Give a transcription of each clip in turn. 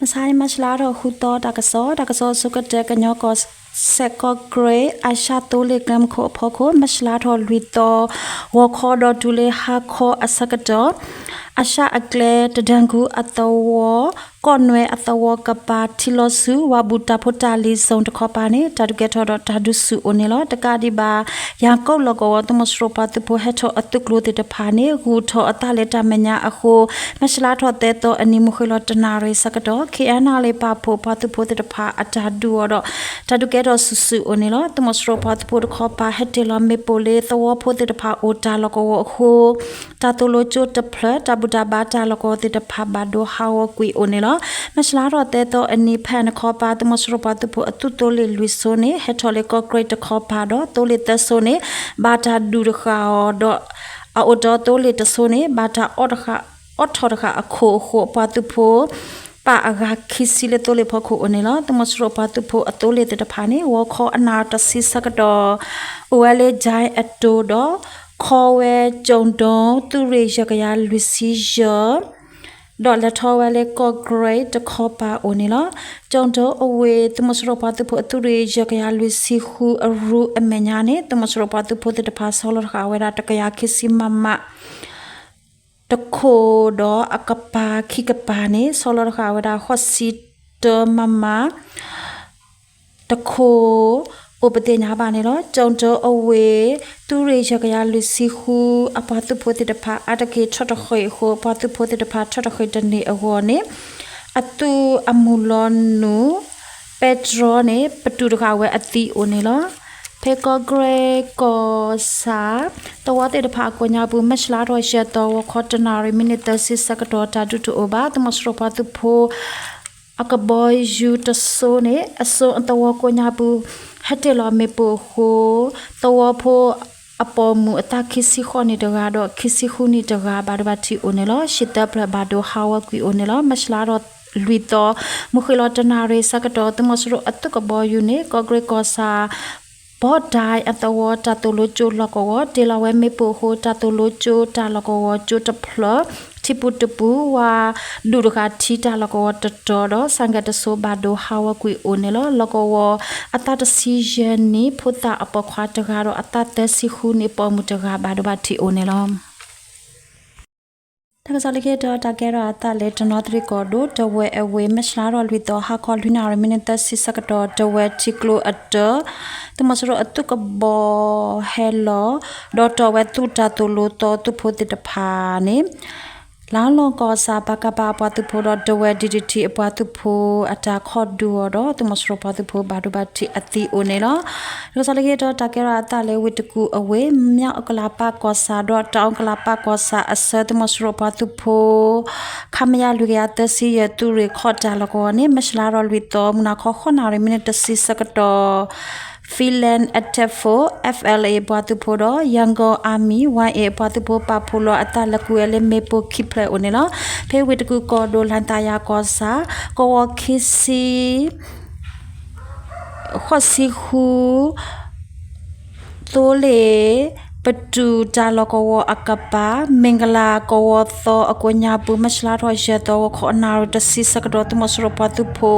မဆါ မၢ်ၡလါထီၣ်ဃုသီ တၢ်ကစီၣ်, တၢ်ကစီၣ်အဆိကတၢၢ် ကညီကီၢ်စဲၣ် ကီၢ်ကရ့ၣ် အၤၡၢၣ်သိလ့ၣ်ကျဲမုၢ်ခိၣ်အဖီခိၣ် မၢ်ၡလါထီၣ်လွံၢ်သီ ဂီၤခီဒီးတုၤလၢဟါခီအဆၢကတီၢ် အၤၡၢၣ်အကျဲ တဒၢၣ်ကူၣ်အသဝီ ကီၢ်နွဲအသဝီကပၤ ထံလီၤဆူ ဝၤဘူးတၢ်ဖိတၢ်လံၤ zone တခီပၤန့ၣ် တၢ်ဒုးကဲထီၣ်ဒီးတၢ်ဒုးဆူၣ်အိၣ်န့ၣ်လီၤ. တကးဒံးဘၣ် ယၤကိာ်လီၢ်ကဝီၤ သုးမီၤစိရိၤပှၤသုးဖိဟဲထီၣ်အသုးကျိၤသ့ၣ်တဖၣ်န့ၣ် ဂုၤထီၣ်အသးလၢတၢ်မဲာ်ညါအဃိ မၢ်ၡလါထီၣ်သၢသီအနံၤ မုၢ်ဃ့ၢ်လီၤတနၣ်ရံၣ်ဆၢကတီၢ် ခ့ၣ်အဲၣ်နၣ်လ့ၣ် ပာ်ဖှိၣ်ပှၤသုးဖိသ့ၣ်တဖၣ်အတၢ်ဒုးအီၤဒီး တၢ်ဒုးကဲထီၣ်ဆူၣ်ဆူၣ်အိၣ်န့ၣ်လီၤ. သုးမီၤစိရိၤပှၤသုးဖိတခီပၤ ဟဲတ့ၢ်လီၤမ့ၣ်ပိၢ်လၢသဝီဖိသ့ၣ်တဖၣ်အိၣ်တၢ်လီၢ်ကဝီၤအဃိ တၢ်သိၣ်လိကၠိတဖျၢၣ် တၢ်ဘူၣ်တၢ်ဘါတၢ်လီၢ်ကဝီၤသ့ၣ်တဖၣ်ဘၣ်ဒိဟးဂီၤကွံာ်အိၣ်န့ၣ်လီၤ. မၢ်ၡလါထီၣ်သၢသီအနံၤ ဖဲန့ၣ်တခီပၤ သုးမီၤစိရိၤပှၤသုးဖိအသုးသိလ့ၣ်လွံၢ်စိၤန့ၣ် ဟဲထီၣ်လၢကီၢ်ကရ့ၣ်တခီပၤဒီး သိလ့ၣ်သၢစိၤန့ၣ် ဘၣ်တၢ်ဒုးတဃာ်အီၤဒီး အအိၣ်တီသိလ့ၣ်တစိၤန့ၣ် ဘၣ်တၢ်အီၣ်ထီၣ်တဃာ်အခိၣ်အဃိ ပှၤသုးဖိ ပာ်အဂၤခံဆံလၢသိလ့ၣ်ဖီခိၣ်အိၣ်န့ၣ်လီၤ. သုးမီၤစိရိၤပှၤသုးဖိအသိလ့ၣ်သ့ၣ်တဖၣ်န့ၣ် ဂီၤခီအနၣ်တဆံဆၢကတီၢ် အိၣ်ဝဲလၢ ကၠဲအတိၤဒီး ခီဝဲကၠိၣ်ဒိၣ် သုးရ့ၣ်ယဲၢ်ကယၤလွံၢ်ဆံယဲၢ် ဒီးလဲၤထီၣ်ဝဲလၢကီၢ်ကရ့ၣ်တခီပၤအိၣ်န့ၣ်လီၤ. ကၠိၣ်ဒိၣ်အဝ့ၢ် သုးမီၤစိရိၤပှၤသုးဖိအသုးရ့ၣ်ယဲၢ်ကယၤလွံၢ်ဆံဃုအရူအမဲာ်ညါန့ၣ် သုးမီၤစိရိၤပှၤသုးဖိသ့ၣ်တဖၣ်ဆီလီၤတဃာ်ဝဲဒၣ်တကယၤခံဆံမမ တခိၣ်ဒီးအကပၤခံကပၤန့ၣ် ဆီလီၤတဃာ်ဝဲဒၣ်ဃိးဆံတၢမမ တခိၣ် အိၣ်ပသ့ၣ်ညါဘၣ်န့ၣ်လီၤ. ကၠိၣ်ဒိၣ်အဝ့ၢ် သုးရ့ၣ်ယဲၢ်ကယၤလွံၢ်ဆံဃု အပှၤသုးဖိသ့ၣ်တဖၣ် အါတက့ၢ်ထီၣ်တဃ့ၢ်အဃိ ပှၤသုးဖိသ့ၣ်တဖၣ်ထီၣ်တဃ့ၢ်တန့ၢ်အဂီၢ်န့ၣ် အသုးအမုၢ်လီၤနုာ် ပဲတြီန့ၣ် ပတုာ်တဃာ်ဝဲအသံအိၣ်န့ၣ်လီၤ. ဖဲကီၢ်ကရ့ၣ်ကီၢ်ဆၣ် သဝီသ့ၣ်တဖၣ်အကိးညါပူၤ မၢ်ၡလါထီၣ်ယဲၢ်သီ ဂီၤခီတနၣ်ရံၣ် မံးနံးသၢဆံဆၢကတီၢ် တၢ်ဒုးတအိၣ်ဘၣ်. သုးမီၤစိရိၤပှၤသုးဖိ အကဘီယူၤတစိၤန့ၣ် အစိၤအသဝီကိးညါပူၤ ဟဲတ့ၢ်လီၤမ့ၣ်ပိၢ်အဃိ သဝီဖိအပိာ်မုၣ်အသးခံဆံဃိးနံၣ်တဂၤဒီး ခံဆံဃုနံၣ်တဂၤ ဘၣ်ဒိဘၣ်ထံးအိၣ်န့ၣ်လီၤ. ဟံၣ်သၢဖျၢၣ်ဘၣ်ဒိဟးဂီၤကွံာ်အိၣ်န့ၣ်လီၤ. မၢ်ၡလါထီၣ်လွံၢ်သီ မုၢ်ဃ့ၢ်လီၤတနၣ်ရံၣ်ဆၢကတီၢ် သုးမီၤစိရိၤအသုးကဘီယူၤန့ၣ် ကီၢ်ကရ့ၣ်ကီၢ်ဆၣ် ဘီဒဲအသဝီ တၢ်သိၣ်လိကၠိလီၢ်ကဝီၤ တ့ၢ်လီၤဝဲမ့ၣ်ပိၢ်အဃိ တၢ်သိၣ်လိကၠိတၢ်လီၢ်ကဝီၤကၠိတဖျၢၣ် ထံပူၤတပူၤ ဝၤဒူၣ်တဂၤထံတၢ်လီၢ်ကဝီၤတတီၤဒီး ဆၣ်ကဲတစိၤဘၣ်ဒိဟးဂီၤကွံာ်အိၣ်န့ၣ်လီၤ. လီၢ်ကဝီၤအသးတဆံယဲၢ်နံၣ် ဖိသၣ်အပိာ်ခွါတဂၤဒီး အသးသၢဆံဃုနံၣ် ပိာ်မုၣ်တဂၤ ဘၣ်ဒိဘၣ်ထံးအိၣ်န့ၣ်လီၤ. တၢ်ကစီၣ်လၢခံတီၤ တၢ်ကဲထီၣ်အသးလၢတနီသရံၣ်ကီၢ်ဒိၣ် တဝဲအဝ့ၢ် မၢ်ၡလါထီၣ်လွံၢ်သီ ဟါခီလွံၢ်နၣ်ရံၣ် မံးနံးသၢဆံဆၢကတီၢ် တဝဲထံကျိအတၢၢ် သုးမီၤစိရိၤအသုးကဘီဟဲလီၤ ဒီးတီၢ်ဝဲသုးတၢ်သိၣ်လိသီသုးဖိသ့ၣ်တဖၣ်န့ၣ် လါလီၢ်ကီၢ်ဆၣ် ပကဖ အပှၤသုးဖိဒီး တဝဲ DDT အပှၤသုးဖိ အတၢ်ခီၣ်ဒုးအီၤဒီး သုးမီၤစိရိၤပှၤသုးဖိ ဘၣ်ဒိဘၣ်ထံးအသံအိၣ်န့ၣ်လီၤ. တၢ်ကစီၣ်လၢခံတီၤ တၢ်ကဲထီၣ်အသးလၢဝ့ၢ်တကူၣ်အဝ့ၢ် မၠၣ်အူကလးပၢ်ကီၢ်ဆၣ်ဒီး တၢ်အူကလးပၢ်ကီၢ်ဆၣ်အဆၢ သုးမီၤစိရိၤပှၤသုးဖိ ခမရ လွံၢ်ကယၤသၢဆံယဲၢ် သုးရ့ၣ်ခီၣ်တၢ်လီၢ်ကဝီၤန့ၣ် မၢ်ၡလါထီၣ်လွံၢ်သီ မုၢ်နၤခီ ဃိးနၣ်ရံၣ် မံးနံးတဆံဆၢကတီၢ် Phalang Attack Force, FALA အပှၤသုးဖိဒီး Yangon Army, YA အပှၤသုးဖိ ပာ်ဖှိၣ်လီၤအသးလၢကွံာ်ဝဲလၢမ့ၣ်ပိၢ်ခံဖျၢၣ်အိၣ်န့ၣ်လီၤ. ဖဲဝ့ၢ်တကူၣ်ကီၢ်ဒိၣ် လၣ်သၣ်ယၤကီၢ်ဆၣ် ကဝီၤခံဆံ ဃိးဆံဃု သိလ့ၣ် ပတုာ်တၢ်လီၢ်ကဝီၤအကပၤ မ့ၢ်ကလးကဝီၤသီအကိးညါပူၤ မၢ်ၡလါထီၣ်ယဲၢ်သီ ဂီၤခီအနၣ်ရံၣ်တဆံဆၢကတီၢ် သုးမီၤစိရိၤပှၤသုးဖိ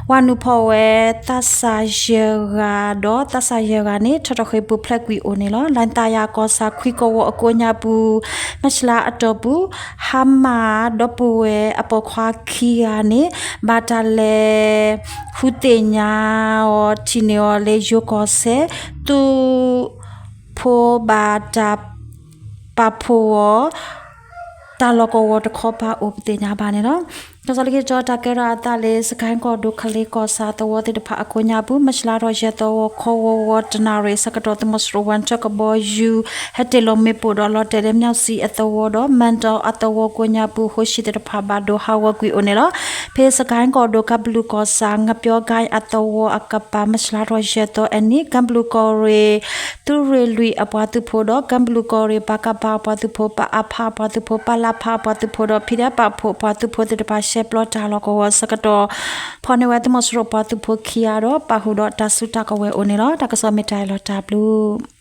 ဝၤနုာ်ဖီၣ်ဝဲ သးစၢ်ယဲၢ်ဂၤဒီး သးစၢ်ယဲၢ်ဂၤန့ၣ် ထီၣ်တဃ့ၢ်ပူၤဖျဲးကွံာ်အိၣ်န့ၣ်လီၤ. လၣ်သၣ်ယၤကီၢ်ဆၣ် ခွံကဝီၤအကိးညါပူၤ မၢ်ၡလါအတီၢ်ပူၤ ဟါမၢ်ဒီပုၢ်ဝဲၢ်အပိာ်ခွါခံဂၤန့ၣ် ဘၣ်တၢ်လဲၤဃုသ့ၣ်ညါအီၤ ထံၣ်န့ၢ်အီၤလၢယိၤကီၢ်စဲၣ် သုးဖိဘၣ်တၢ်ပာ်ဖှိၣ်အီၤ တၢ်လီၢ်ကဝီၤတခီပၤအိၣ်ပသ့ၣ်ညါဘၣ်န့ၣ်လီၤ. တၢ်ကစီၣ်လၢခံတီၤ တၢ်ကဲထီၣ်အသးလၢ စကဲၣ်ကီၢ်ဒိၣ် ကလ့ကီၢ်ဆၣ်သဝီသ့ၣ်တဖၣ်အကိးညါပူၤ မၢ်ၡလါထီၣ်ယဲၢ်သီ ဂီၤခီဂီၤဂီၤတနၣ်ရံၣ်ဆၢကတီၢ် သုးမီၤစိရိၤဝဲထၢၣ်ကဘီယူၤ ဟဲတ့ၢ်လီၤမ့ၣ်ပိၢ်ဒီးလီၤတဲာ်လၢ မၠၣ်စံအသဝီဒီး မၣ်ဒီအသဝီကိးညါပူၤ ဃိၣ်ဆံသ့ၣ်တဖၣ်ဘၣ်ဒိဟးဂီၤကွံာ်အိၣ်န့ၣ်လီၤ. ဖဲစကဲၣ်ကီၢ်ဒိၣ် ကၣ်ဘလူးကီၢ်ဆၣ် ငပျီကါအသဝီအကပၤ မၢ်ၡလါထီၣ်ယဲၢ်သီအနံၤ ကၣ်ဘလူးကီၢ်ရ့ၣ် သုးရ့ၣ်လွံၢ်အပှၤသုးဖိဒီး ကၣ်ဘလူးကီၢ်ရ့ၣ် ပကဖအပှၤသုးဖိ ပအဖအပှၤသုးဖိ ပလဖအပှၤသုးဖိဒီး ဖံးဒဲးပာ်ဖှိၣ်အပှၤသုးဖိသ့ၣ်တဖၣ် ရှဲပျီတၢ်လီၢ်ကဝီၤဆၢကတီၢ် ဖီၣ်န့ၢ်ဝဲသုးမီၤစိရိၤပှၤသုးဖိခံဂၤဒီး ပာ်ဃုာ်ဒီးတၢ်စုတၢ်ကဝဲၤအိၣ်န့ၣ်လီၤ. တၢ်ကစီၣ်မ့ၢ်တၢ်အံၤလီၤ တၢ်ဘျုး